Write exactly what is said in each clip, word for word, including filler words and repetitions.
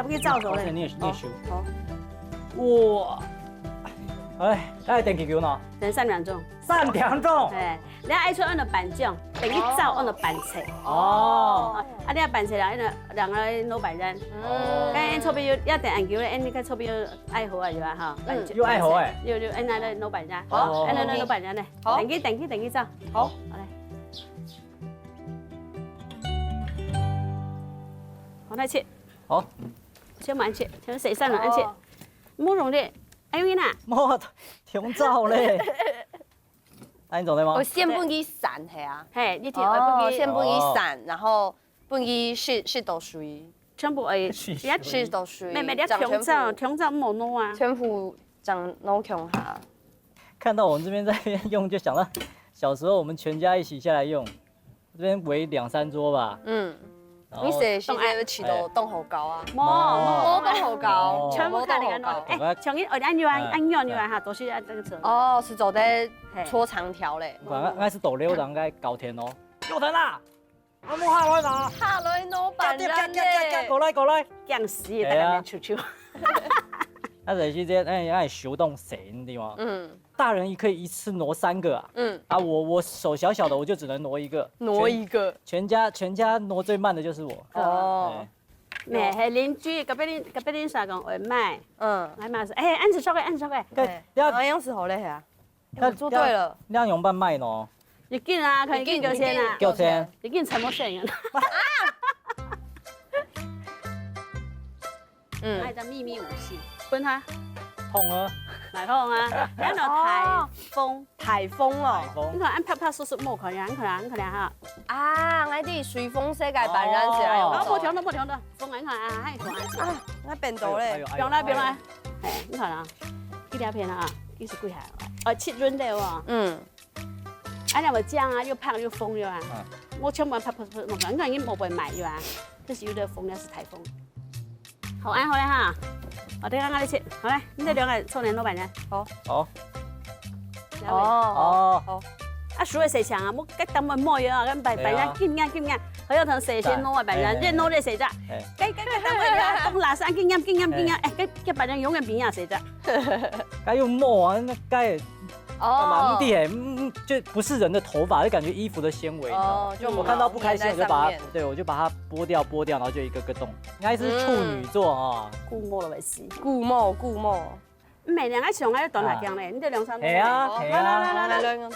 差不多照做咧。好，你也，你也收。好。哇！哎，大概等幾久呢？等三點鐘。三點鐘？哎，你愛做恁樣半種，等佢燥恁樣半切。哦。啊，你愛半切啦，恁樣兩個挼半圓。哦。該錯別有，要等恁久咧，恁你看錯別有愛好啊，有啊哈。嗯。又愛好欸。有，有，恁樣挼半圓。好。恁樣挼半圓咧。好。等佢，等佢，等佢燥。好。好嘞。好，來切。好。先慢切，先洗散了，恁切。哦。莫用力，哎呦，你呐。莫，忒燥咧。那你走對嗎？我先分佢散，係啊。嘿，你聽，哦，分佢，先分佢散，哦。然後分佢吸，吸到水。全部愛，吸水。你要吸到水，妹妹，你要長全部，長燥，長燥莫弄啊。全部長弄共下。看到我們這邊在那邊用，就想到小時候我們全家一起下來用，這邊圍兩三桌吧。嗯。然後你細時節有試到當好搞啊？無，無，無當好搞，哦。全部看你个腦袋。無當好搞。哎，像你，哦，恁樣啊，哎。恁樣，恁樣哈，都是要這樣子。哦，係做得搓長條咧。我，我，我係到了，人家搞天哦。有人啊！ 啊，莫下來啦！下來挼半圓呢。過來，過來。驚死，大家面臭臭。哎呀。那就是這，哎，哎，手動神，對嗎？嗯。大人可以一次挼三個啊。嗯。啊，我，我手小小的，我就只能挼一個。挼一個。全，全家，全家挼最慢的就是我。哦。哎。咩，係鄰居，隔壁鄰，隔壁鄰舍講會賣。嗯。買嘛係，哎，恁仔熟个，恁仔熟个。對，哎，要，好像係好咧，係啊。 那，我做對了。那，那用半賣喏。已經啊，可以已經，已經九千啊。九千。已經全部選人。嗯。那叫秘密武器，分他。痛啊。來痛啊，然後颱風。哦，颱風哦。颱風。你看，恁拍拍叔叔莫看呀，你看啊，你看啊哈。啊，𠊎知，隨風勢个半圓起來哦。哦，莫停了，莫停了，風啊，你看啊，還有風啊。啊，𠊎變到咧。哎呦，哎呦，不用了，不用了。哎呦。哎，你看啊，一條片啊，一直跪下來，哦，七輪的哦。嗯。 哎，那麼這樣啊，又胖又瘋又啊。嗯。我全部拍拍拍拍，你看你莫會買又啊，這是有點瘋，那是颱風。好，恁好了哈。我等下𠊎來切，好來，你這兩個臭年老闆娘。好。好。了解。哦。哦。好。啊，熟个時間啊，莫該等慢慢啊，該擺，擺呀，對啊。緊呀，緊呀。好像同洗先摸啊，反正哎哎哎这摸的洗着，哎，该该该，等我一下，动拉伸，紧点紧点紧点，哎，该该反正永远比那洗着。该用摸啊，那该干嘛？目的哎，嗯，嗯就不是人的头发，就感觉衣服的纤维，你知道吗？哦，就我看到不开心，我就把它，对，我就把它剥掉，剥掉，然后就一个个洞。应该是处女座啊。顾墨了，喂，是。顾墨，顾墨。 毋係，你愛像愛端下鏡咧，你就兩三。係啊，係啊。來來來來來，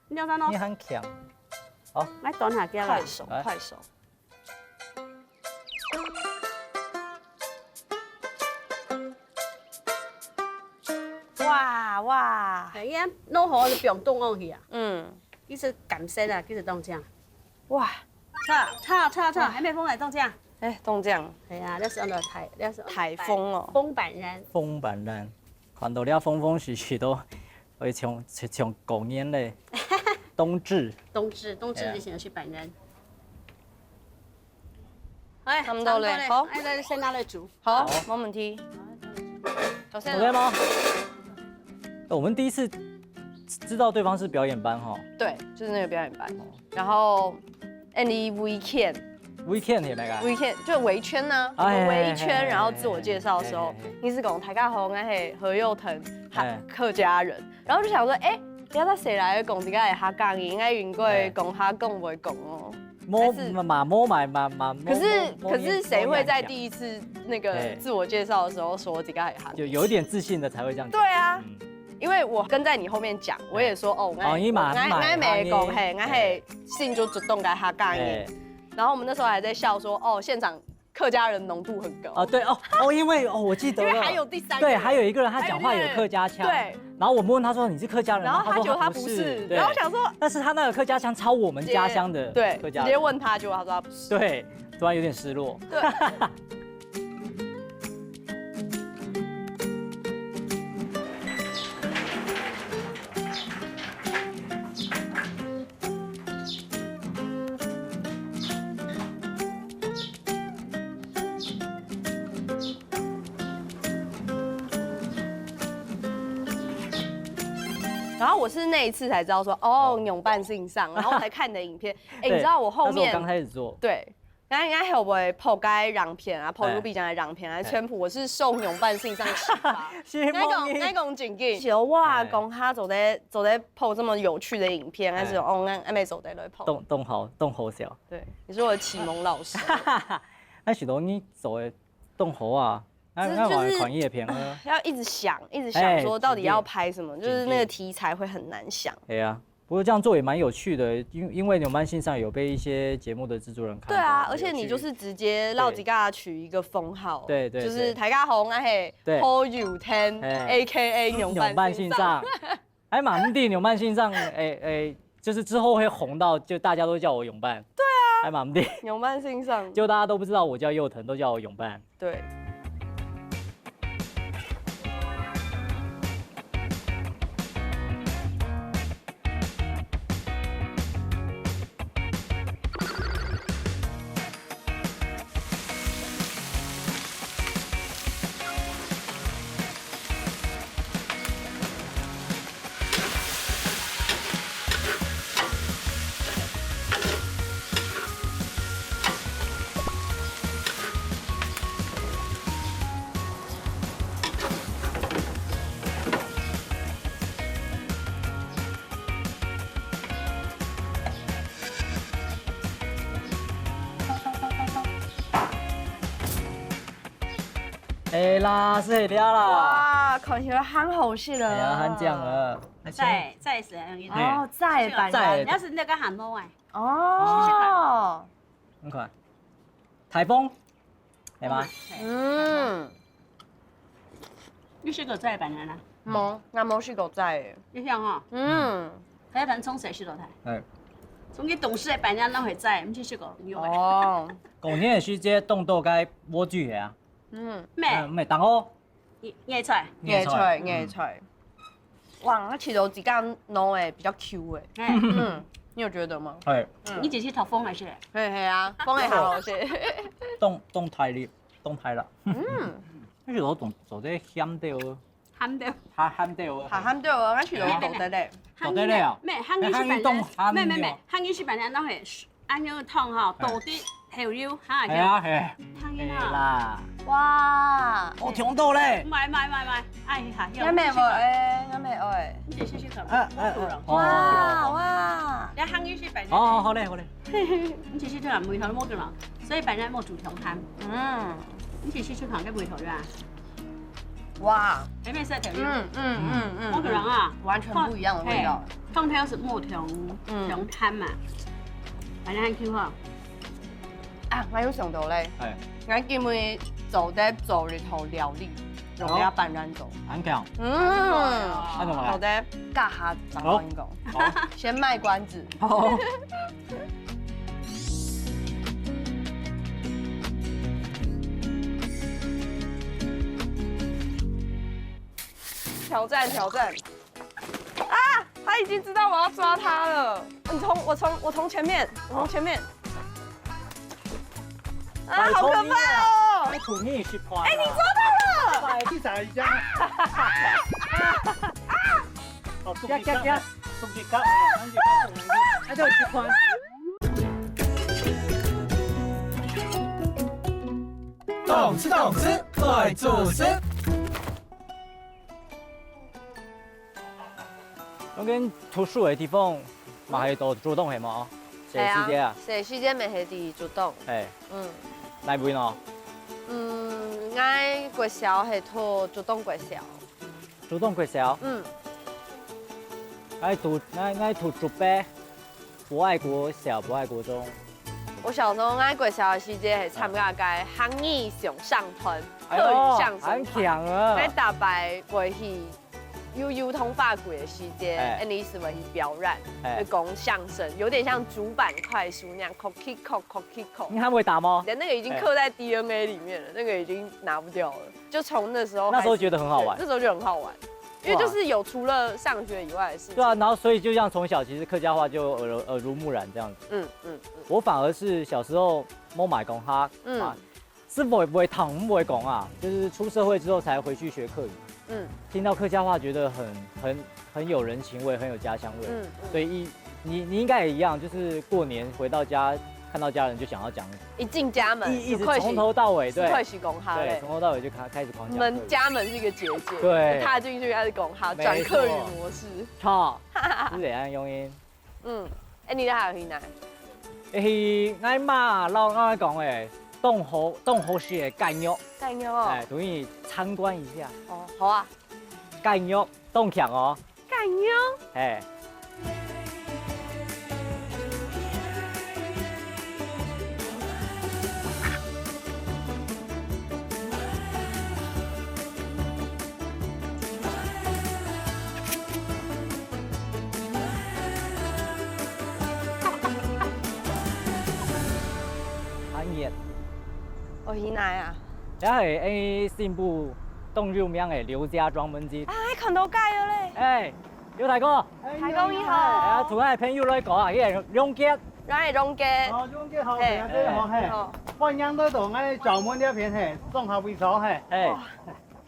你兩三哦。你很強。好，來端下鏡啊。快手，來。快手。哇哇！哎呀，弄好就不用动哦去啊。嗯。其实感谢啊，其实动这样。哇，差差差差，还没风来动这样。哎，动这样。哎呀，那是那个台，那是台风哦。风板人。风板人。 看到了風風雨雨都會像像過年咧，冬至。冬至，冬至之前要去拜年。哎，差不多咧，差不多咧，好。哎，那先拿來煮。好，好。没问题。好，先。OK 吗？我们第一次知道对方是表演班哈。对，就是那个表演班。然后 and 你围圈，围圈係咩个？围圈就围圈呢，哎，你们围一圈，哎，然后自我介绍的时候，哎，哎，哎。你是讲大家好，我是何佑腾，客家人，然后就想说，哎，你要到谁来讲这个客家人，应该应该讲客讲会讲哦。摸嘛摸嘛嘛嘛，可是可是谁会在第一次那个自我介绍的时候说这个客家人？就有一点自信的才会这样讲。对啊，因为我跟在你后面讲，我也说哦，我哦，你嘛，你嘛，我没讲嘿，我嘿， 信就主动给他干预。哎。然后我们那时候还在笑说，哦，现场客家人浓度很高。啊，对哦哦，因为哦，我记得了，因为还有第三个人，对，还有一个人他讲话有客家腔，还有一个人，对。然后我们问他说你是客家人吗？然后他觉得他不是，他说他不是，对。然后想说，但是他那个客家腔超我们家乡的，对，客家人。直接问他，结果他说他不是。对，突然有点失落。对。 然后我是那一次才知道说，哦，哦。仰般欣赏，然后我才看你的影片。哎，你知道我后面，对，那是我刚开始做。对， 那应该后尾拍个影片啊，拍Ruby讲个影片啊，全部我是受仰般欣赏启发。是，那讲，那讲正经，是哦，哇，讲他做得做得拍这么有趣的影片，但是哦，那那没做得来拍。动动好动好笑。对，你是我的启蒙老师。那许多你做的动好啊，那就是那玩款也便宜。要一直想，一直想说到底要拍什么，哎，就是那个题材会很难想。哎呀。 不过这样做也蛮有趣的，因因为你们班线上有被一些节目的制作人看到，对啊，而且你就是直接让自家取一个封号，对对对，就是大家好，我是对，好友天，哎，A K A 仰般欣赏。仰般欣赏，哎嘛，毋定仰般欣赏，哎哎，就是之后会红到就大家都叫我永伴，对啊，哎嘛，毋定，仰般欣赏，就大家都不知道我叫佑腾，都叫我永伴。 对。哎啦，是黑料啦。哇，看起来很好吃的。哎呀，很香了。再再一次，哦，再版再要是那个韩风哎。哦。你看，台风，对吗？嗯。你食过再版的啦？无，我无食过再的。你香哈？嗯。还有咱从谁食到台？哎。从你懂事的版的那会再，我们去吃过，有哎。哦。过年的时节，冻到该莴苣啊。嗯。咩？嗯，咩，当哦。 叶菜。叶菜，叶菜。哇，那其实自家弄的比较Q哎。哎。嗯，你有觉得吗？哎。你只是透风还是？嘿嘿啊，风也好好些。冻冻太了，冻太了。嗯。那是我总总在咸的哦。咸的。他咸的哦。他咸的哦，那其实我懂得嘞。懂得嘞哦。没，咸的是本来，没没没，咸的是本来那会恁樣个湯吼，哎。倒滴豆油，哈，係啊，係。湯係啊。係啦。哇！哦，忒多咧。買買買買，哎呀，也袂愛，也袂愛。你試試看，啊，啊，啊，哇，哇！你行一些擺。哦，好咧，好咧。你試試看，梅頭都無个嘛，所以擺在莫煮湯湯。嗯。你試試看，該梅頭對吧？ 哇，前面是在調料。嗯，嗯，嗯，嗯，嗯。我个人啊，完全不一樣的味道。嘿，放料是木桶，嗯。桶炭嘛，反正很Q哈。啊，我有想到咧，哎。我今日做得做一道料理，用這个板蓝做。很強。嗯，那怎么来？做得加下长官讲。好。先卖关子。好。 挑战，挑战。啊，他已经知道我要抓他了。你从，我从，我从前面，我从前面。啊，好可怕哦！拜託你，拜託你，失敗啦。哎，你抓到了！拜託你，失敗。哦，送去，送去，送去。哎，對，失敗。 動次動次，快做事。當今讀書个地方，嘛係都主動係無？係啊，細時節啊。細時節乜係第一主動。係。嗯。哪位呢？嗯，𠊎國小係讀竹東國小。 竹東國小。嗯。𠊎讀，𠊎，𠊎讀竹北，博愛國小、博愛國中。我小時候，𠊎國小个時節係參加該客語上上團，哎喲，客語相聲團。很強啊。該逐擺會去，有，有通話會个時節，哎。𠊎等係會去表演，哎。會講相聲，有點像竹板快書那樣，叩叩叩叩叩叩。你還會打嗎？那個已經刻在DNA裡面了，哎。那個已經拿不掉了。 就從那時候開始，那時候覺得很好玩。對，那時候就很好玩，因為就是有除了上學以外的事情。哇。對啊，然後所以就像從小其實客家話就耳，耳濡目染這樣子。嗯，嗯，嗯。我反而是小時候無麼个講客，嗯。啊，係會，會聽毋會講啊，就是出社會之後才回去學客語。嗯。聽到客家話覺得很，很，很有人情味，很有家鄉味。嗯，嗯。所以一，你，你應該也一樣，就是過年回到家，看到家人就想要講 一進家門，一，一直就開始，從頭到尾，對。就開始講客咧。對，從頭到尾就開，開始狂講客語。門，家門是一個結界，對。踏進去開始講客，沒錯。轉客語模式。著，係這樣用音。嗯，欸，你還有去哪？欸，𠊎媽摎𠊎講欸，當好，當好食个雞肉。雞肉哦。欸，同你參觀一下。哦，好啊。雞肉，當強哦。 雞肉。嘿。寒熱。哦，去哪啊？這係𠊎新埔當有名个劉家莊燜雞。啊，還看到雞了咧。欸， 劉大哥。大哥你好。哎呀，同𠊎朋友來講啊，佢係龍傑。𠊎係龍傑。哦，龍傑好，嘿。大家好，嘿。好。歡迎來到𠊎掌門這片，嘿，種下位所，嘿。哎。哇。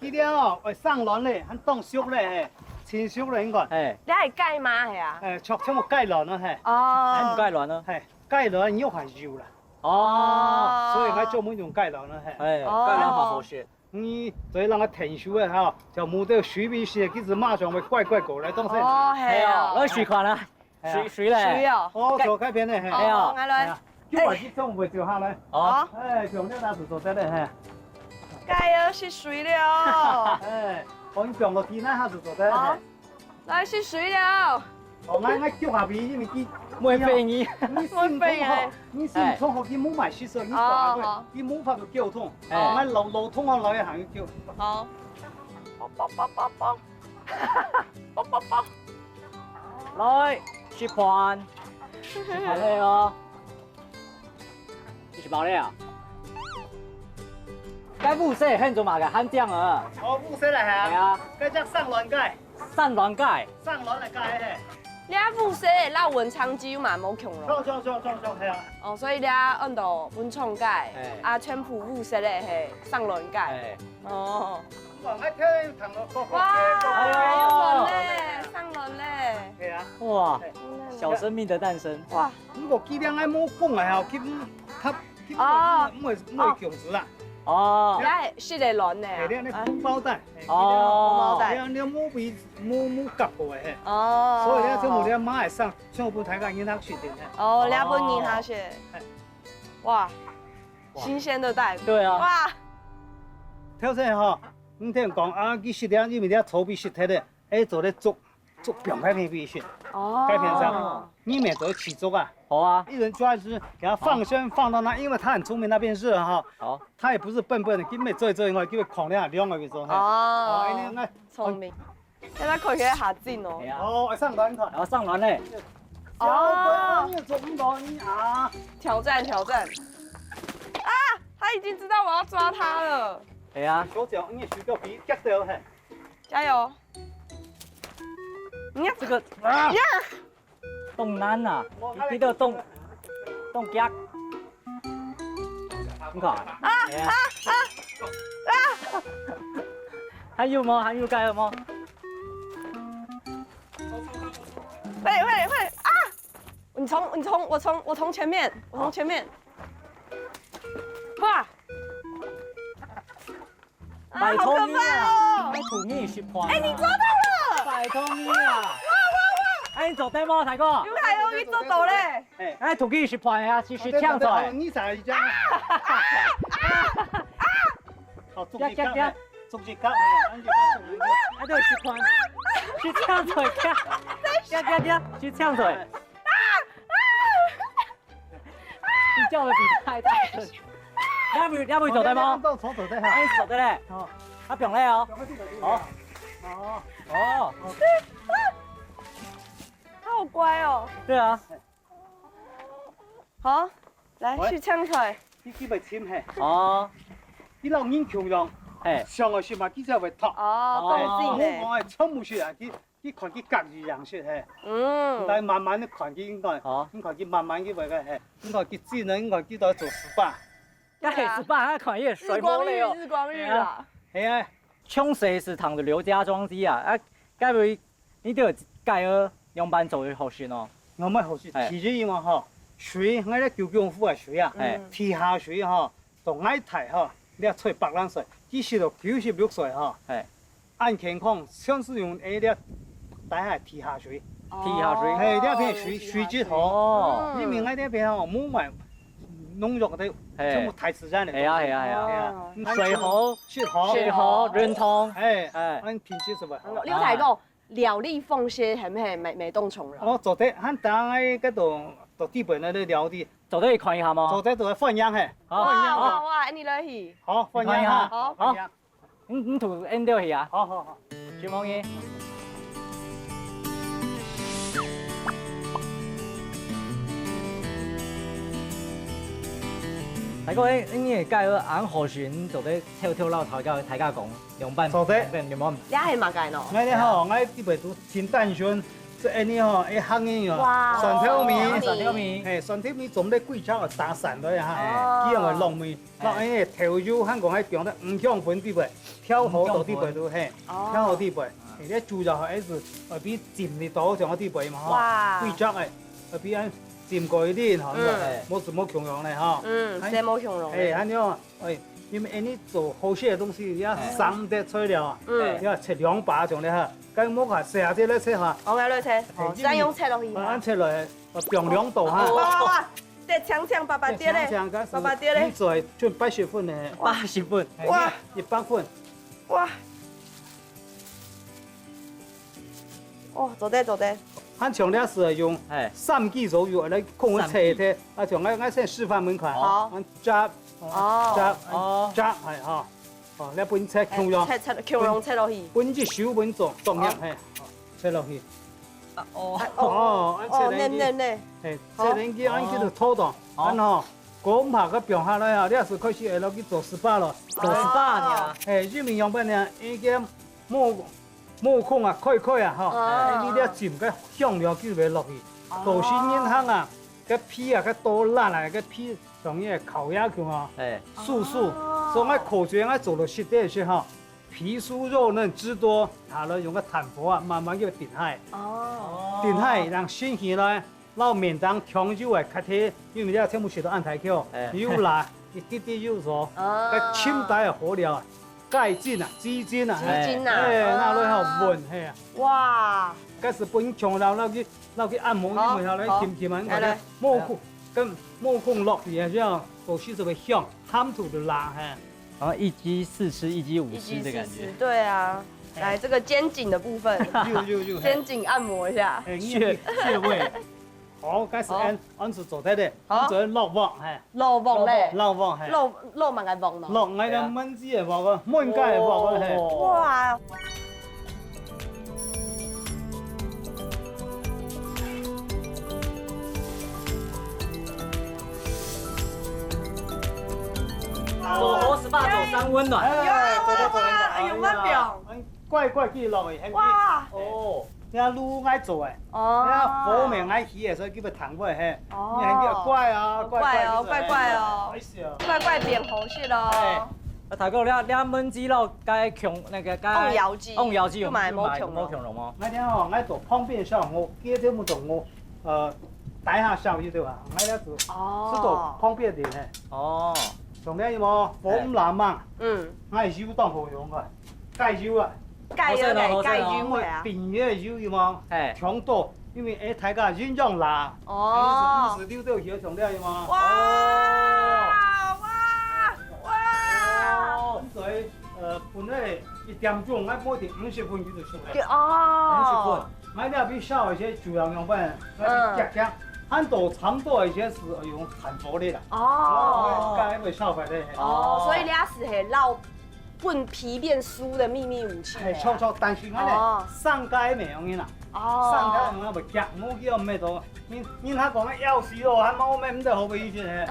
佢這哦，會生卵咧，還當熟咧，嘿，成熟咧，應該。哎。這係雞嗎？係啊。哎，全，全部雞卵啊，嘿。哦。還毋雞卵啊？嘿，雞卵肉還有啦。哦。哦。所以𠊎專門用雞卵啊，嘿。哎，哦。雞卵好好食。 你做得讓佢𢯭手个哈，就無得水尾時，佢就馬上會乖乖過來，當然。哦，係啊。係啊，來水看啊，係啊。水，水咧。水哦。哦，做該片个，係。係啊。哦，𠊎來。係啊，就把佢種會做下來。哦。哎，放了那就做得了，係。該要食水了。哎，放放落去那下就做得了，好。係。 來食水了。哦，𠊎，𠊎腳下邊，因為佢，莫飛你。你心痛吼，莫飛哎。你心痛吼，佢無麼食水，你哦，大个，好。佢無法度溝通。哎。哦，𠊎老，老痛吼，老一行就溝。好。啵，啵，啵，啵，啵。啵，啵，啵。來，食飯。食飯了哦。 你食飽了啊？該烏色喊做麼个？喊靚啊。哦，烏色个哈？係啊。該隻生卵雞。生卵雞。生卵个雞，嘿。這烏色个摎文昌雞有嘛無共咯？像，像，像，像，像，係啊。哦，所以這安到文昌雞，哎。啊，全部烏色个係生卵雞。哎。哦。哇，𠊎聽有聽到，哇，哎喲。還有卵咧，生卵咧。係啊。哇，係。小生命的誕生。哇，毋過佢兩个無講个吼，佢毋，佢，佢哦。毋會，毋會，毋會共時啊。哦。這係食个卵呢。係，這係啊。封包蛋。係，哦。封包蛋。這樣你無比，無，無夾過个，係。哦。所以這全部這買个上，全部分大家人客食个，係。哦，這分人客食。係。哇，哇。新鮮的蛋。對啊。哇。頭先吼，你聽講啊，佢食了，因為這草皮食忒了，哎，做得做 做放開片皮去，哦。該片上，你们做起粥啊。好啊。一人抓一只，给它放生，放到那，因为它很聪明，那边热哈。好。它也不是笨笨的，根本做一做以后，就会狂那样，两个月钟。哦，哎，你看，聪明。现在可以给它下进哦。哎呀。哦，上卵看。然后上卵嘞。哦。你做不到你啊。挑战，挑战。啊，它已经知道我要抓它了。哎呀。手脚，你手脚皮夹掉嘿。加油。 你看这个啊，呀，冻难啊，你知道冻，冻夹。你看，啊，哎呀，啊，啊，啊！还有吗？还有盖有吗？快点，快点，快点！啊！你从，你从，我从，我从前面，我从前面。哇！ 啊，拜託你啊，好可怕哦！拜託你食飯啊。哎，你抓到了！拜託你啊！哇，哇，哇！哎，你做得無，大哥？有太容易做到嘞。哎，哎，同佢食飯啊，食，食青菜。你啥一張？啊，啊，啊！好，中幾夾，夾，夾。中幾夾，哎，你就中幾夾。哎，對，食飯，食青菜，夾，夾，夾，夾，食青菜。啊，啊！ 你叫的比他还大声。你还没，你还没走对吗？到走走对哈。哎，走对嘞。好。他表嘞哦。好。哦。哦。他好乖哦。对啊。好，来，喂。去抢菜。你基本亲嘿。哦。你老人穷用，嘿。想个是嘛，佢才会读。哦，哦。讲真的。我讲的，全部是啊，佢 你看佢隔日样式嘿，嗯。来慢慢的看佢，应该，好。你看佢慢慢去会个嘿，你看佢真的，你看佢都做SPA。对啊。哎，SPA，他看也水日光浴，毛了哦。日光浴啦。哎呀，嘿啊。冲水是躺着刘家庄机啊，啊，该不会你都有盖尔两班走的好心哦？我们好心，哎。其实因为哈，水，我那九九五的水啊，哎。地下水哈， 到外太吼，你吹白冷水，其实都九十六岁吼，嘿。按健康，像是用哎，这大海地下水。哦。地下水。嘿，这片水，水质好。哦。因为我这片吼，没买农药的，嘿。全部大自然的。系啊，系啊，系啊。哦。水好，水好。水好，运通。哎，哎。俺品质是不好。你有听过 廖丽凤是很，很美，美动虫了。哦，做得，俺等下个都，都地本那个聊的。做得看一下吗？做得，做得欢迎嘿。好。欢迎。哇，哇，哇，你来去。好，欢迎哈。你看一下。好。欢迎。嗯，嗯，土N六去啊。好，好，好。承蒙你。大哥，哎，你个盖尔俺好心，做得偷偷老头跟大家讲。 两半，做得。两半，有无？你系嘛个喏？我呢吼，我这边都清淡酸，这安尼吼，一行人哦，哇。蒜头米，蒜头米。嘿，蒜头米做得贵价哦，打散的哈，哦。一样的糯米，哎。那安尼头油，还讲还放在五香粉底背，调好到底背都嘿，哦。调好底背，嘿，这主要还是呃比浸的多像个底背嘛哈，哇。贵价哎，呃比俺浸过一点哈，嗯。哎。没什么共样的哈，嗯，哎。是没共样的。哎，还有 哎，因为你做好食个东西，你要省得材料啊，嗯。你要切两把种个哈，该莫看小姐来切哈。我来切，哦，哎，这样用切落去哈。慢慢切落去，放两度哈。哇哇哇，这强强爸爸爹嘞，这强强，但是爸爸爹嘞。你做就八十分呢。八十分。哎，哇。一百分。哇。 哦，做得，做得。还像这是用哎。三支左右来控制切个，啊，像我，我先示范门看。好。俺夹，哦。夹，哦。夹，哎，哈。哦，来分切共样。哎，切，切，共样切落去。分一手分重，重量，哦。嘿，哦，切落去。啊，哦。哎，哦，哦，俺切哦，嫩嫩嫩。嘿，好。切嫩去，俺去就拖动，好。俺吼，讲怕个放下来啊，你也是开始会落去做SPA了。做SPA呢？嘿，玉米样板呢，已经 毛，毛孔啊，开开啊，吼，啊。你这浸个香料就会落去。哦。有些人行啊，个皮啊，个多烂啊，个皮像个烤鸭样啊，哎。酥酥。哦。所以我口诀我做了十点是哈，皮酥肉嫩汁多，下来用个炭火啊，慢慢给它顶开。哦。頂下人新鮮來，摎面頂香油个，較忒，因為這全部食到恁大口，哎。油啦，一滴滴油咗，哦。該清代个火療啊，雞精啊，雞精啊，雞精啊，哎，哦。拿來好聞，嘿啊。哇。該係分香料，拿去，拿去按摩，好，因為好來好。輕輕啊，你看，來，來。毛孔，跟毛孔落去啊，這樣，手吸收个香，含土的啦，嘿。 然後一雞四吃，一雞五吃的感覺。一雞四吃，對啊。哎。來，這個肩頸的部分，有，有，有，嘿。肩頸按摩一下。哎，你的穴位。好，開始好。俺，俺是做得的，好。俺做得落鑊，嘿。落鑊咧。落鑊，嘿。落，落麼个鑊呢？落，俺个燜雞个鑊啊，燜雞个鑊啊，嘿。哦。哇。 走活SPA，走三溫暖。哎，有啊，走走走走，有啊，有啊，哎呀，乖乖去落去，很快。哇。哦，這滷愛做誒，哦。這火面愛起誒，所以叫佢淡火嘿。哦。你很乖哦，乖乖哦，乖乖哦。哎呀。乖乖變好食咯。哎，啊，大哥，你，你燜雞摎該共，那個該甕窯雞，甕窯雞有，就買無共咯。有買無共咯嗎？那天哦，愛做方便上，我今天不懂我，呃，等一下下午就對吧？那天煮，哦。是做方便點嘿。哦。 重點有無？火毋罅猛，嗯。𠊎油當好用个，雞油啊。雞油个，好勢哦，好勢哦。雞油个啊。因為冰个油有無？嘿。強度，因為會大家營養啦。哦。係，係，係，流到血重點有無？哇，哦。哇，哇。哦，所以，呃，本來一點鐘，𠊎每天五十分鐘就熟了。對，哦。五十分。 買了比較一些主要用品，那是夾夾，嗯。很多差不多一些是用炭火的啦。哦。哦，該會燒坏的。哦，所以這係係老本皮變酥的秘密武器。哎，錯錯，但是𠊎呢，哦。上街沒有人啦。哦。上街有人會夾，無叫咩多。你，你他講个要死哦，還冇咩，毋知好不好意思呢。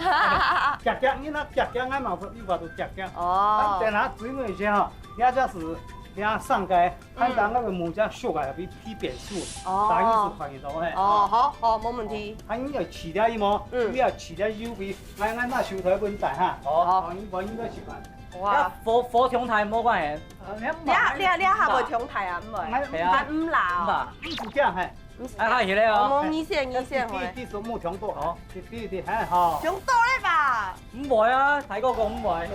夾夾，你那夾夾，俺嘛有法度夾夾。哦。啊，等下最尾一些哈，你要這樣子，你要上街， 看當那個木匠修改比皮變酥，哦。打印是可以的，嘿。哦，好，好，沒問題。啊，你要起來嘛，嗯。你要起來油皮，來，來，拿手台分帶哈。好。哦，你，你應該習慣。哇。火，火強大無關係。呃，你要你啊，你啊，你啊，還會強大啊，毋會？哎，對啊。還毋罅哦。毋罅。毋係這樣，嘿。毋係。哎，還有咧哦。我們一線，一線回。第，第，第，第，木強度。好。第，第，第，還好。強度咧吧？ 毋會啊，大哥講毋會。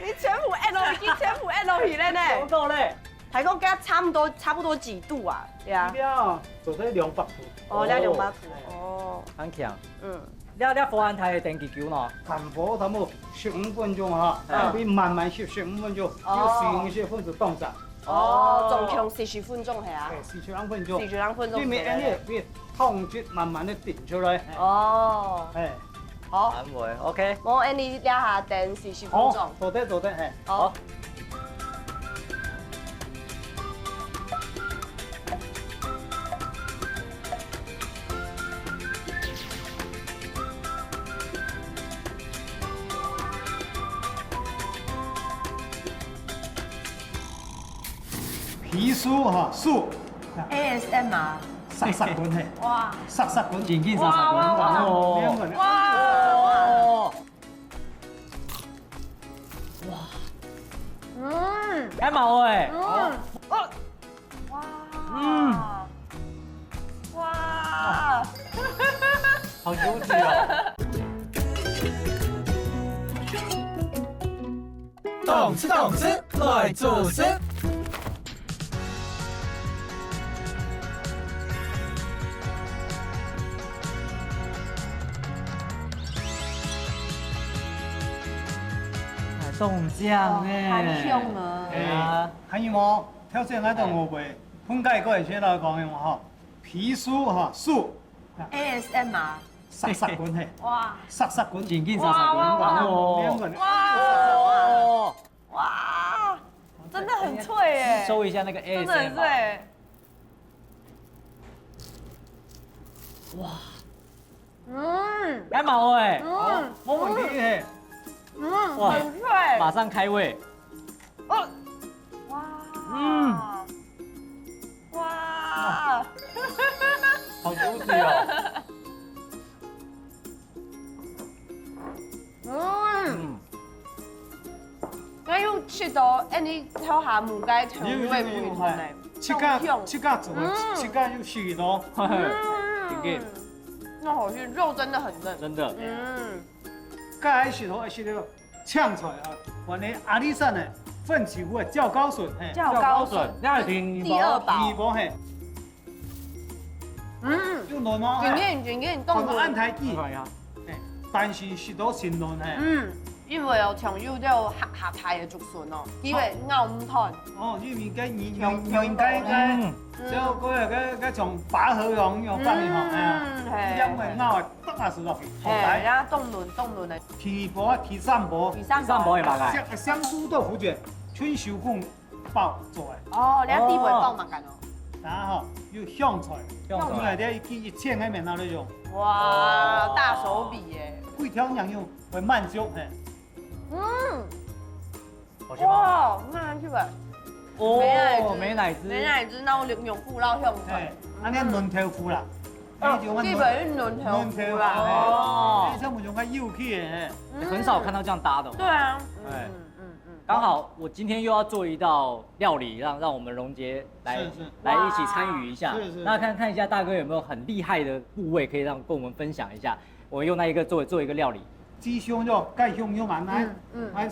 你全部按落去，全部按落去咧呢。強度咧。大哥，該差不多，差不多幾度啊？對啊。這樣做得兩百度。哦，這兩百度，哦。哦。很強。嗯。這，這火恁大个電幾久呢？炭火差不多十五分鐘哈，嗯。你慢慢熻十五分鐘，哦。有四十分鐘當長。哦，總共四十分鐘係啊？對，四十分鐘。四十分鐘。因為恁樣，你湯汁慢慢个滴出來。哦。哎。 好。安慰，OK。無，恁樣這下等四十分鐘。好，做得，做得，嘿。好。好。皮酥哈，酥。A S M R。 沙沙滾嘿。哇。沙沙滾。緊緊沙沙滾。哇，哇，哇。哦。哇。哇。嗯。還蠻好欸。嗯。哦。哇。嗯。哇。好油脂哦。動次動次來做事。哎，當香呢。哦，還香啊。哎，還有無？頭先𠊎等我會分解過一些來講用吼，皮酥哈，酥。 A S M R。沙沙滾嘿。哇。沙沙滾。緊緊沙沙滾。哇，哇，哇。哦。哇，真的很脆耶。吸收一下那個真的很 A S M R。脆。哇。嗯。還蠻好欸。嗯。好，沒問題嘿。嗯，哇，很脆。馬上開胃。哦。哇。嗯。 哇。好油脂哦。嗯。嗯。該又食到，哎，你頭下母雞頭，有，有，有，有，有，有，有，有。自家，自家做个，自家有食个咯。嗯，那好吃，肉真的很嫩。真的。嗯，該愛食好愛食个青菜啊，還有阿里山个粉豆腐个椒膏筍，嘿，椒膏筍，那挺第二寶。你無嘿，嗯，有嫩哦，嘿，緊緊緊緊，看到凍安泰記，看一下，嘿，但是食到新嫩嘿。嗯，因為有像有這種下下台的竹筍哦，因為咬毋斷。哦，因為該你你你應該該，嗯，只要該該該種拔河用用法哩吼，哎呀，嗯，嘿一兩尾咬啊，當下食落去，好哎，來，人家凍卵凍卵的，第二步啊，第三步，第三第三步也吧。蛮来。香香菇豆腐卷，春手工包做个，哦，人家地位爆嘛感哦。然後有香菜，香菜你看這一斤一千个面那種，哇，大手筆耶！幾條人用會滿足嘿。嗯，好吃嗎？哇，那去吧。哦美乃滋美乃滋，美乃滋，那我有有顧到香哎菜。，安尼嫩豆腐啦，哦，你就用基本是嫩豆腐啦。哦哎，像我用个油去的，嗯很少看到这样搭的哦。对啊，哎嗯嗯嗯，刚好我今天又要做一道料理，让让我们荣杰来是是来一起参与一下。是是那看看一下大哥有没有很厉害的部位可以让跟我们分享一下。我用那一个做做一个料理。鸡胸肉、雞胸肉嘛，來嗯，嗯來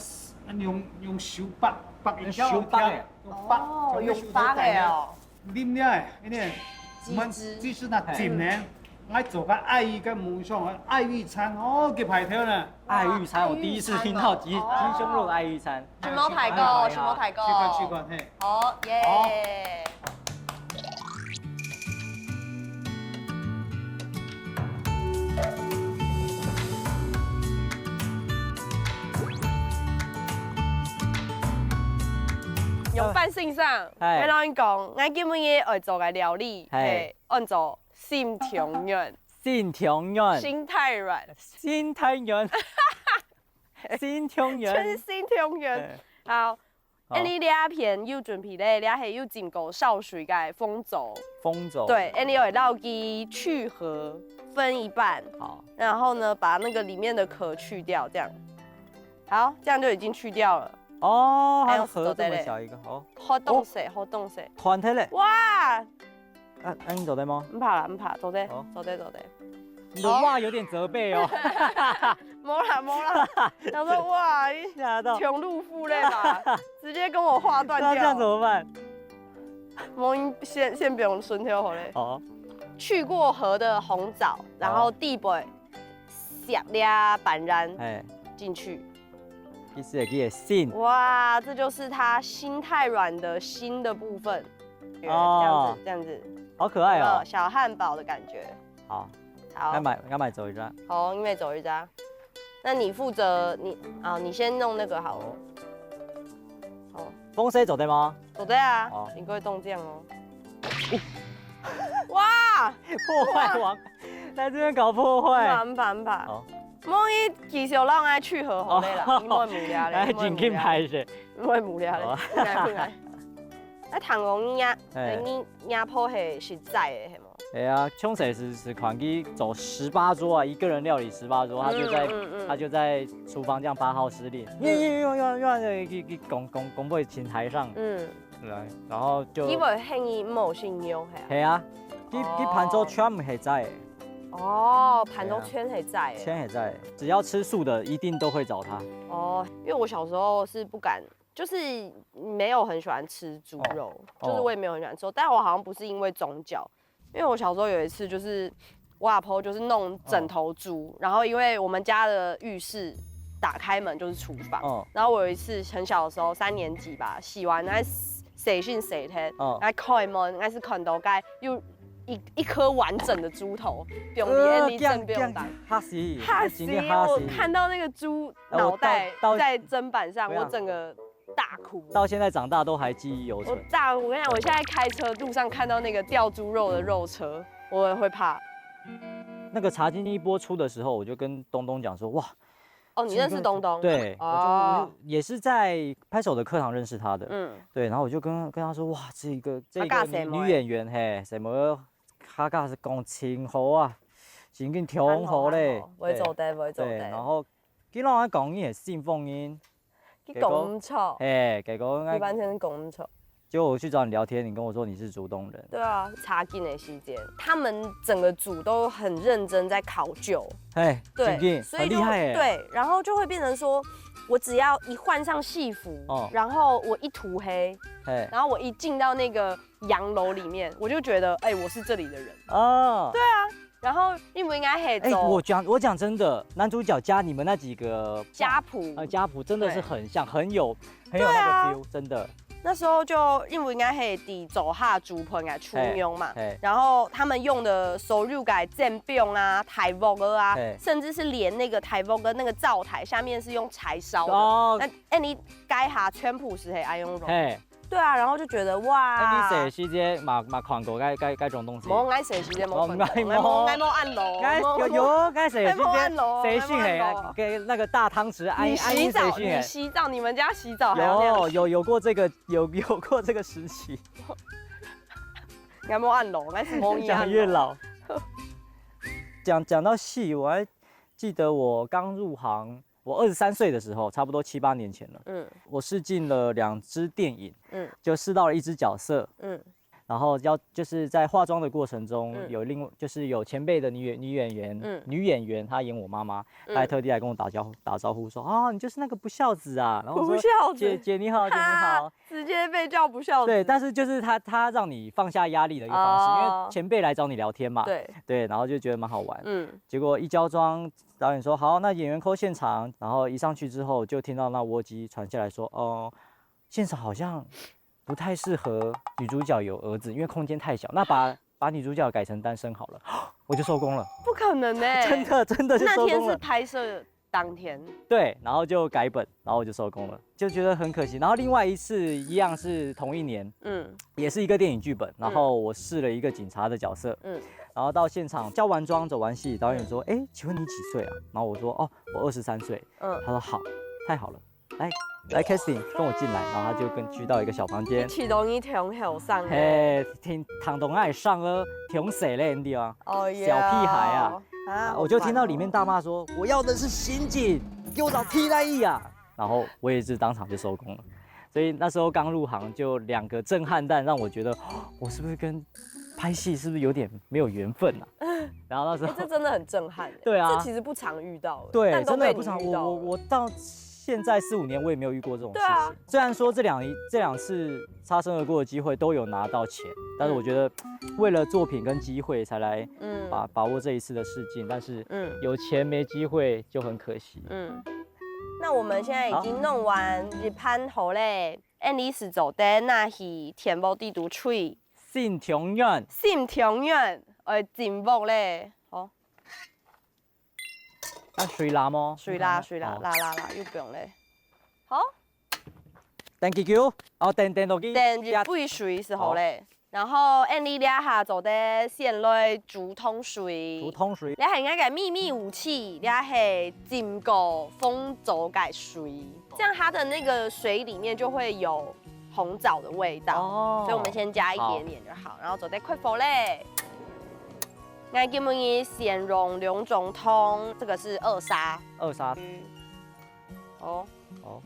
用用手剝，剝一條手剝的用剝，哦，用有發的哦。啉了，因為我們雞汁雞汁那緊呢，來做個愛玉跟紅燒，愛玉餐哦，幾排頭呢。爱玉餐，我第一次听到鸡哦鸡胸肉的爱玉餐。全部抬高，全部抬高。去看去看嘿。好耶！用半信上，哎我跟你講，我今日愛做个料理，嘿嘿，安做心腸軟，心腸軟，心太軟，心太軟，心腸軟。真心腸軟。哎好，好恁呢這片有準備咧，這係有浸過燒水个紅棗。紅棗。對，恁呢愛摎佢去核，分一半，好。然後呢，把那個裡面的殼去掉，這樣。好，這樣就已經去掉了。哦，還有它的核這麼手在嘞小一個，好，好東西，好東西。團體嘞。哇，啊，啊，你做得嗎？毋怕啦，毋怕，做得好，做得，做得。你的哇有點責備哦。無啦無啦，想說哇，嚇到。窮路負累吧，直接跟我劃斷掉。那這樣怎麼辦？無，先先毋用順條好咧。好，去過核的紅棗，然後底背削了半圓哎，進去。意思也可以信。哇，這就是它心太軟的心的部分。哦這樣子，這樣子，好可愛哦有沒有。小漢堡的感覺。好，好那，買那買走一張。好，因為走一家。那你負責你啊，你先弄那個好了。好，風水走對嗎？做得啊好，你可以動這樣哦。哇，破壞王，在這邊搞破壞。毋怕毋怕。好，莫一其實讓愛去核好咧啦，哦你莫無聊咧，哎，你莫無聊緊緊拍一下。莫無聊咧好啊，不來不來。那糖紅壓，哎你壓迫係實在的，係無？哎呀，兇手是是團體走十八桌啊，一個人料理十八桌，他就在嗯嗯嗯他就在廚房這樣發號施令，嗯又又又又又又去去拱拱拱背請台上，嗯，對，然後就因為興伊無信用係啊。係啊，佢佢盤桌全部係在，哦，盤中圈係在的。全係在，只要吃素的一定都會找他。哦，因為我小時候是不敢，就是沒有很喜歡吃豬肉，哦就是我也沒有很喜歡吃肉，但我好像不是因為宗教，因為我小時候有一次就是我阿婆就是弄整頭豬，然後因為我們家的浴室打開門就是廚房，哦然後我有一次很小的時候三年級吧，洗完那洗身洗頭，哦然後開門，那是看到該有一一顆完整的豬頭，放在那裡正不用打。嚇死，嚇死真的嚇死我！看到那個豬哎我腦袋到到在砧板上，對啊我整個大哭。到現在長大都還記憶猶我存。大哭，我跟你講，我現在開車路上看到那個吊豬肉的肉車，我也會怕。那個茶金一播出的時候，我就跟東東講說，哇，哦，你認識東東？對，我就哦我就也是在拍手的課堂認識他的，嗯，對，然後我就跟跟他說，哇，這個這個他教什麼女女演員嘿，什麼，他教是講真好啊，真經挺好咧，會做得，會做對，得。然後佢摎我講你係新豐人，佢講毋錯，嘿，結果佢完全講毋錯。结果我去找你聊天，你跟我说你是竹东人。对啊，查经的时间，他们整个组都很认真在考究。哎，对，真的所以就很厉害哎。对，然后就会变成说，我只要一换上戏服，哦然后我一涂黑，哎，然后我一进到那个洋楼里面，我就觉得，哎、我是这里的人。哦，对啊，然后因为应该黑哎，走我讲我讲真的，男主角加你们那几个家仆，呃家仆真的是对很像，很有很有那对啊个 feel，真的。那时候就因为应该黑底走下竹盆来出用嘛。嘿，然后他们用的所有个煎饼啊、大鑊啊嘿，甚至是连那个大鑊的那个灶台下面是用柴烧的。哦那哎，你该下全部是黑爱用肉。嘿，对啊，然后就觉得哇，哎，你写时间嘛嘛看过该该该种东西。我爱写时间没看我过，我没按咯，该有有该写时哎没按间咯谁信哎没按咯，给那个大汤匙哎你洗澡，谁信哎。你洗澡，你们家洗澡还要那样有有有过这个有有过这个时期，你还没按咯，还是没讲越老。讲讲到戏，我还记得我刚入行，我二十三岁的时候，差不多七八年前了。嗯我试镜了两支电影，嗯就试到了一支角色，嗯然后要就是在化妆的过程中，嗯有另就是有前辈的女演女演员，嗯女演员她演我妈妈，嗯她还特地来跟我打招呼打招呼说啊你就是那个不孝子啊，然后我说不孝子姐姐你好姐你好，直接被叫不孝子。对，但是就是她她让你放下压力的一个方式，哦因为前辈来找你聊天嘛，对，对，然后就觉得蛮好玩。嗯结果一交妆，导演说好，那演员扣现场，然后一上去之后就听到那窝机传下来说，哦，现场好像不太适合女主角有儿子，因为空间太小，那把把女主角改成单身好了，我就收工了，不可能呢、真的真的就那天是收工了。拍摄当天，对，然后就改本，然后我就收工了，就觉得很可惜。然后另外一次一样是同一年，嗯也是一个电影剧本，然后我试了一个警察的角色，嗯然后到现场叫完妆走完戏，导演说：“哎，请问你几岁啊？”然后我说：“哦，我二十三岁。”嗯，他说：“好，太好了，来来 casting，跟我进来。”然后他就跟去到一个小房间，其中一挺后生的。嘿，听听懂爱上了，挺谁嘞，你知道吗？哦耶，小屁孩啊！啊，我就听到里面好烦哦大骂说：“我要的是刑警，你给我找替代役啊！”然后我也是当场就收工了。所以那时候刚入行，就两个震撼弹，让我觉得，哦，我是不是跟拍戏是不是有点没有缘分啊？然后那时候哎，这真的很震撼欸。对啊这其实不常遇到欸，对，但都被你真的不常。我遇到了我我到现在四五年，我也没有遇过这种事情。对啊虽然说这两一这两次擦身而过的机会都有拿到钱，但是我觉得为了作品跟机会才来嗯把把握这一次的试镜，但是嗯有钱没机会就很可惜。嗯。那我们现在已经弄完一盘好嘞，恁樣就做得拿去電鍋底肚炊，新庭院，新庭院，哎，進屋咧，好，啊，水拉吗？水啦水啦，哦啦啦啦，又不用咧。好，等幾久？哦，等等落去。等一杯水就好咧。然後恁樣這下做得先來煮湯水。煮湯水。這係𠊎个祕密武器，這係浸過紅棗个水，這樣它的那個水裡面就會有紅棗的味道。哦所以我們先加一點點就好，然後做得開火咧。𠊎今晡日先用兩種湯，這個是二砂，二砂。嗯，哦，哦，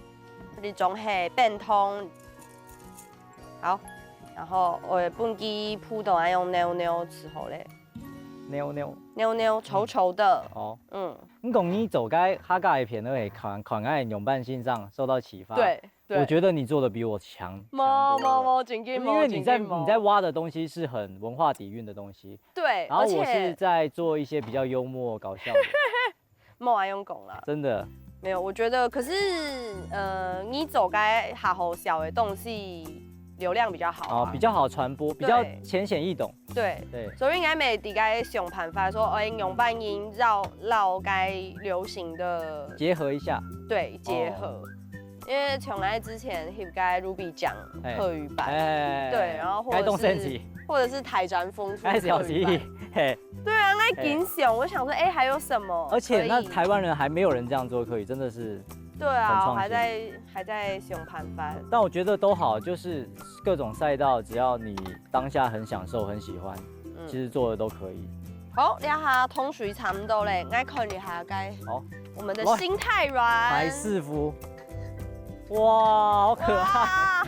這種係冰湯，好，然後我本身普通愛用牛牛就好咧，牛牛。牛牛稠稠的，哦，嗯，你講你做該客家个片，而且看看个樣板先生受到啟發。對對。我覺得你做的比我強。無強多了無無，正經無，因為你在正經無你在挖的東西是很文化底蘊的東西，對，然後我而且是在做一些比較幽默搞笑的，無愛用講啦，真的。沒有，我覺得可是呃，你做个較好笑的東西流量比較好啊，哦，比較好傳播，比較對淺顯易懂。對。對，所以應該每一個想辦法說，哎，用扮音繞繞該流行的結合一下。對結合，因為從來之前有個 Ruby 講哎客語版，哎，對，然後或該動者是身體，或者是台展風出該小客語版心，嘿。對啊，那緊想，我想說，哎，還有什麼？而且那可以台灣人還沒有人這樣做客語，真的是。對啊，很創新還在還在想辦法。但我覺得都好，就是各種賽道，只要你當下很享受、很喜歡，嗯其實做的都可以。好，這下湯水差不多咧，來看一下該好，我們的來心太軟，白師傅，哇，好可愛。哇，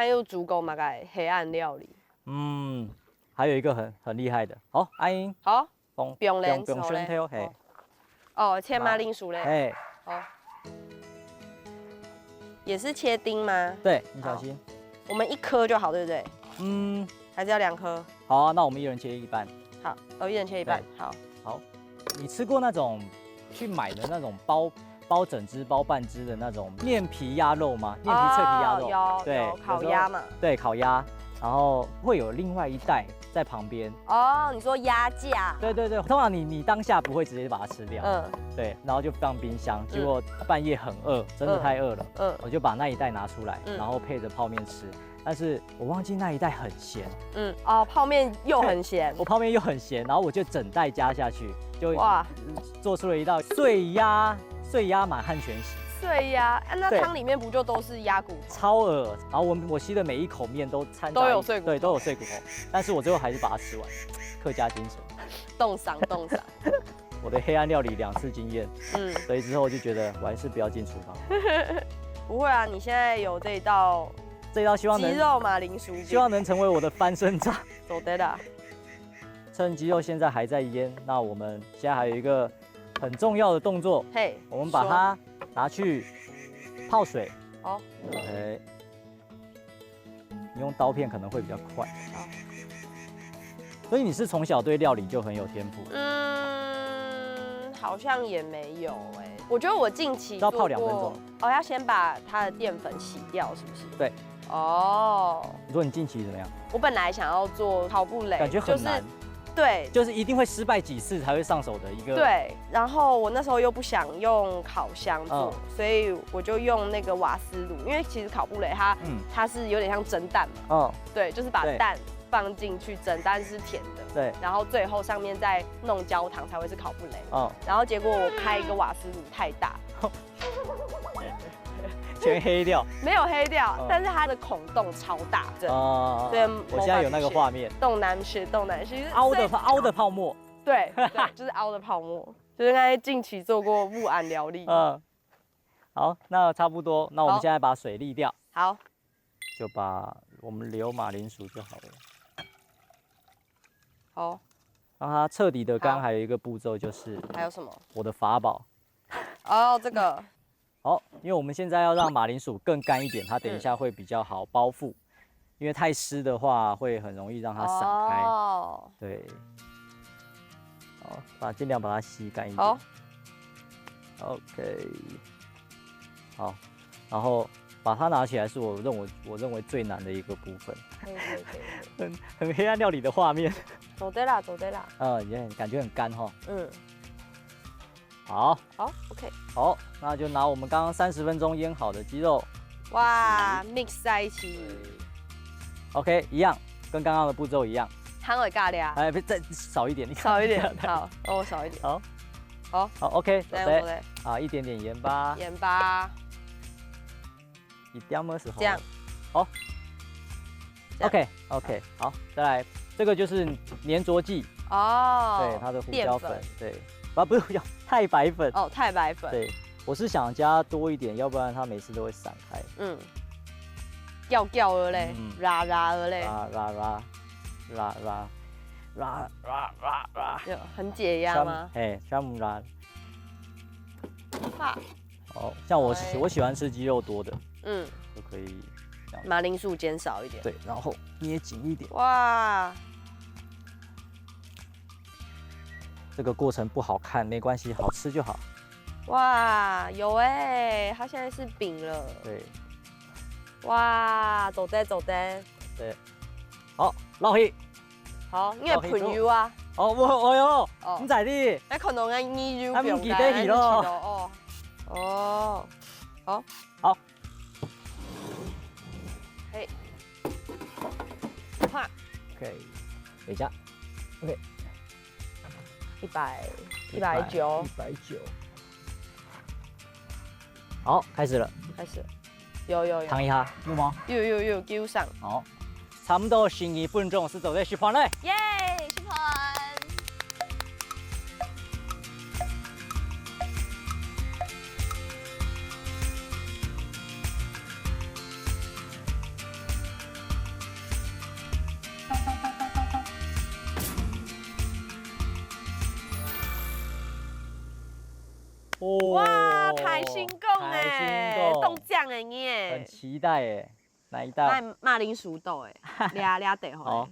還有煮過麼个黑暗料理？嗯，還有一個很很厲害的，好，阿英，好，放放蓮放手咧香頭，嘿，哦，切馬鈴薯咧，嘿，哦，也是切丁嗎？對你小心，我們一顆就好，對不對？嗯，還是要兩顆？好啊，那我們一人切一半。好，哦，一人切一半，好。好，你吃過那種去買的那種包包整隻、包半隻的那種面皮鴨肉嗎？面皮脆皮鴨肉，哦有對，有烤时候鴨嘛，对，烤鸭，然后会有另外一袋在旁边。哦，你說鴨架，对对对，通常你你当下不会直接把它吃掉，嗯对，然后就放冰箱，结果半夜很饿，真的太饿了，嗯我就把那一袋拿出来，嗯然后配着泡面吃。但是我忘记那一袋很咸，嗯，哦，泡面又很咸，我泡面又很咸，然后我就整袋加下去，就哇，做出了一道碎鸭碎鸭满汉全席。碎呀，啊那对汤里面不就都是鴨骨头？超恶，然后我我吸的每一口面都掺杂都有碎骨头对，都有碎骨头，但是我最后还是把它吃完，客家精神。冻伤冻伤，我的黑暗料理两次经验，嗯，所以之后就觉得我还是不要进厨房。不会啊，你现在有这一道这一道希望能鸡肉马铃薯饼，希望能成为我的翻身仗。做得啦。趁鸡肉现在还在腌，那我们现在还有一个很重要的动作，嘿，我们把它拿去泡水。好，哎，你用刀片可能会比较快。好。所以你是从小对料理就很有天赋。嗯，好像也没有哎、我觉得我近期要泡两分钟做过。哦，要先把它的淀粉洗掉，是不是？对。哦，你说你近期怎么样？我本来想要做烤布雷，感觉很难。就是对。就是一定会失败几次才会上手的一个。。对，然后我那时候又不想用烤箱做，嗯所以我就用那个瓦斯炉，因为其实烤布雷它、嗯它是有点像蒸蛋嘛，哦。对，就是把对蛋放进去蒸，但是甜的，对。然后最后上面再弄焦糖才会是烤布雷。哦。然后结果我开一个瓦斯炉太大，全黑掉。没有黑掉，嗯但是它的孔洞超大，真的。哦。对，我现在有那个画面。洞南是洞南是凹的泡凹的泡沫。对对，就是凹的泡沫，就是应该近期做过木饵料理。嗯。好，那差不多，那我们好现在把水沥掉，好，就把我们留马铃薯就好了，好，让它彻底的干。好还有一个步骤就是还有什么？我的法宝。哦，这个好，因为我们现在要让马铃薯更干一点，它等一下会比较好包覆，因为太湿的话会很容易让它散开。哦，对。好，把尽量把它吸干一点。好。 OK。好，然后把它拿起来是我认为我认为最难的一个部分，可以可以可以，很很黑暗料理的画面。做得啦，做得啦，嗯，也很感觉很干哈。嗯，好，好，OK，好，那就拿我们刚刚三十分钟腌好的鸡肉，哇，mix 在一起， OK，一样，跟刚刚的步骤一样。汤会加料，哎，别再少一点，你看少一点，好，哦，少一点，好，好，好，OK，那用做对，得啊，一点点盐巴，盐巴，一点么是好。这样，好这样，OK OK，好，再来，这个就是粘着剂，哦，对，它的胡椒粉淀，对，啊不是胡椒，太白粉，哦，太白粉，对，我是想加多一点，要不然它每次都会散开。嗯，掉掉了嘞嗯，拉拉了嘞，啦啦啦啦啦啦啦啦啦，有很解压吗？嘿，全部啦。哇，哦，像我喜哎我喜欢吃鸡肉多的，嗯，就可以这样。马铃薯煎少一点，对，然后捏紧一点。哇这个过程不好看没关系，好吃就好。哇，有哎，它现在是饼了，对，哇，做得做得，好，捞起。好，你的朋友啊，哦，我哦哟，哦你在地，那可能俺你有他们不用几杯去咯哦，哦，好，嘿，哇，可以，等一下，一百一百九一，百九。好，开始了，开始，有有有尝一下，有吗？有有有，给我上，好，差不多十二分钟是做得食飯嘞。耶，食飯。哦哇，太成功哎，太成功中奖哎你很哎，期待哎，哪一道？马马铃薯豆哎，俩俩得好吼，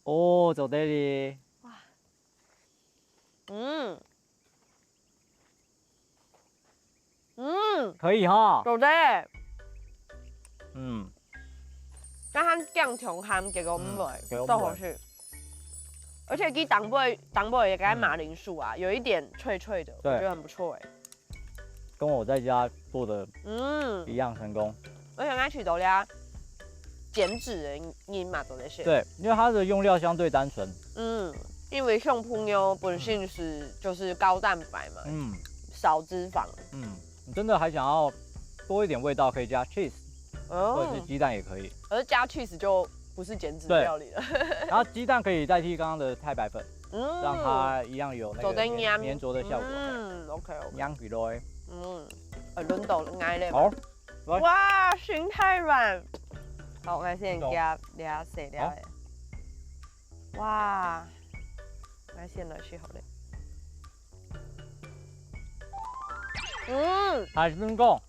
哦，做得哩，嗯嗯，可以哈。做得，嗯，刚刚酱香鹹，結果唔會，嗯結果毋會都好吃。而且佢當歸當歸也該馬鈴薯啊，有一點脆脆的，對我覺得很不錯哎。跟我在家做的嗯，一样成功。而且我試著了減脂的人嘛做得食。對，因為它的用料相對單純。嗯，因為香朋友本身是就是高蛋白嘛，嗯少脂肪。嗯，你真的還想要多一點味道，可以加 cheese 或者是哦，雞蛋也可以。而加 cheese 就不是減脂對料理了。然後雞蛋可以代替剛剛的太白粉，嗯，讓它一樣有那個做得黏黏黏着的效果。嗯，OK OK，黏起來。嗯，呃，輪到𠊎咧。好，來哇，心太軟。好，𠊎先你懂加這細粒好的。哇，點落去好了。嗯，還係講，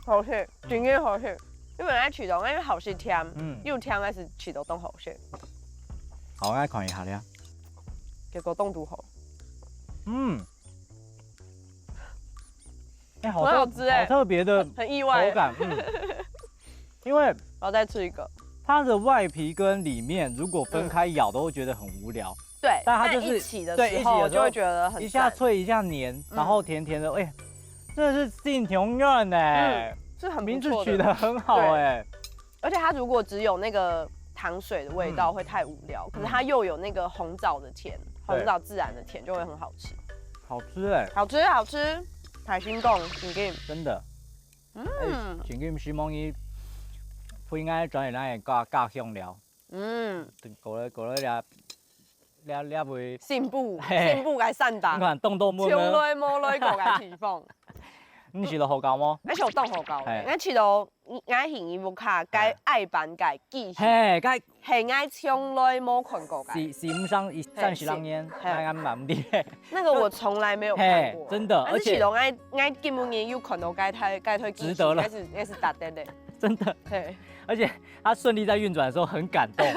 好食，真个好食。因為愛試到，因為好食甜，嗯，又甜，還係試到當好食。好，𠊎看一下咧。結果當堵好。嗯，哎、好特很好吃哎好特別的很意外口感，嗯，因為我要再吃一个。它的外皮跟里面如果分开咬，都会觉得很无聊。对，但它就是但一起的时候对一起的时候就会觉得很赞一下脆一下黏，然后甜甜的，哎、真的是性情愿呢、嗯，是很不错的名字取得很好哎、而且它如果只有那个糖水的味道会太无聊，可是它又有那个红枣的甜，红枣自然的甜就会很好吃。好吃哎、好吃好吃，开心讲，真个。真的。嗯，真个希望你不应该转来家家乡了。嗯，过来过来了。了了位，新埔，嘿新埔个山頂，你看，凍凍悶悶，从来无来过个地方。你食到好搞吗？而且我冻好搞的，嘿，我食到，我去你屋下该爱版个记忆，嘿，该嘿，我从来无看过个。是是毋上一三十六年，嘿，俺俺蛮厉害。那个我从来没有看过，嘿，真的，而且而且我我今日有看到该台该台记忆，值得了，那是那是值得的。真的，嘿，而且它顺利在运转的时候很感动。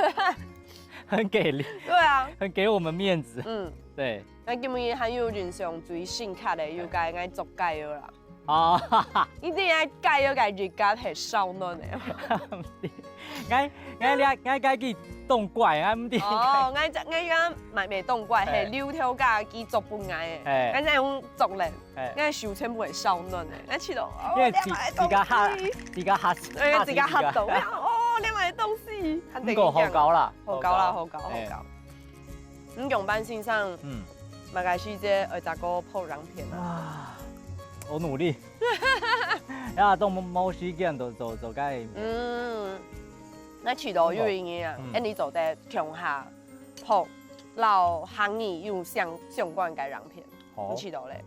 很给力，对啊，很给我们面子。嗯，对，那今日还有印象最深刻的，有个爱做介绍啦。啊，一定要介绍个日甲系烧暖的。我我了我该去冻怪，我毋知。哦，我我刚买没冻怪，嘿，嘿，六条价去做不爱的，嘿，我那用做嘞。 哎，那收全部会烧暖的，那去了，哦，因为自自家吓，自家吓，对，自家吓到，哦，你买东西，毋过好搞啦，好搞啦，好搞，好搞。你用班先生，嗯，马来西亚二十个破两片啊，哇，我努力，呀，都没没时间，都都都该，嗯，那去了有意义啊，哎，你做得共下破，老行业有相相关个两片。 好，你試到咧？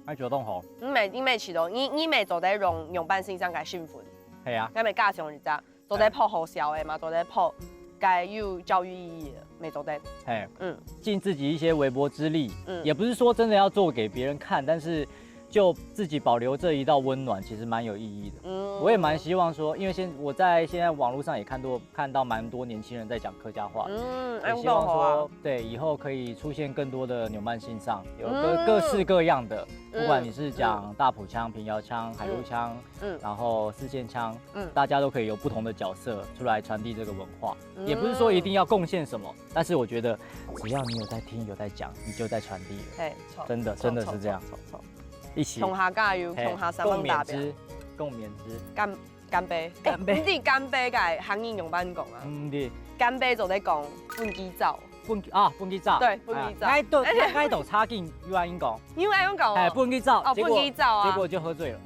愛主動好。你每你每試到，你你每做得用用半先生个身份，係啊，你每加上一隻，做得破好笑的嘛，做得破該有教育意义的，每做得。嘿，嗯，尽自己一些微薄之力，嗯，也不是说真的要做给别人看，但是就自己保留这一道温暖，其实蛮有意义的。嗯，我也蛮希望说，因为现我在现在网络上也看多看到蛮多年轻人在讲客家话，嗯，也希望说，对，以后可以出现更多的扭慢信上，有各各式各样的，不管你是讲大埔腔、平遥腔、海陆腔，嗯，然后四县腔，嗯，大家都可以有不同的角色出来传递这个文化，也不是说一定要贡献什么，但是我觉得只要你有在听、有在讲，你就在传递了。嘿，真的真的是这样，一起，共下加油，共下三万大表，共勉之，共勉之。干 干杯！干杯！你知干杯个客语仰般讲啊？毋知。干杯做得讲分佢走。分佢啊，分佢走。对，分佢走。哎，都哎都差劲，又安尼讲。又安尼讲哦。哎，分佢走，哦，结果分佢走啊。结果就喝醉了。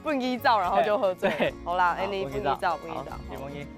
分佢走，然后就喝醉。对，好啦，哎，你分佢走，分佢走，分佢走。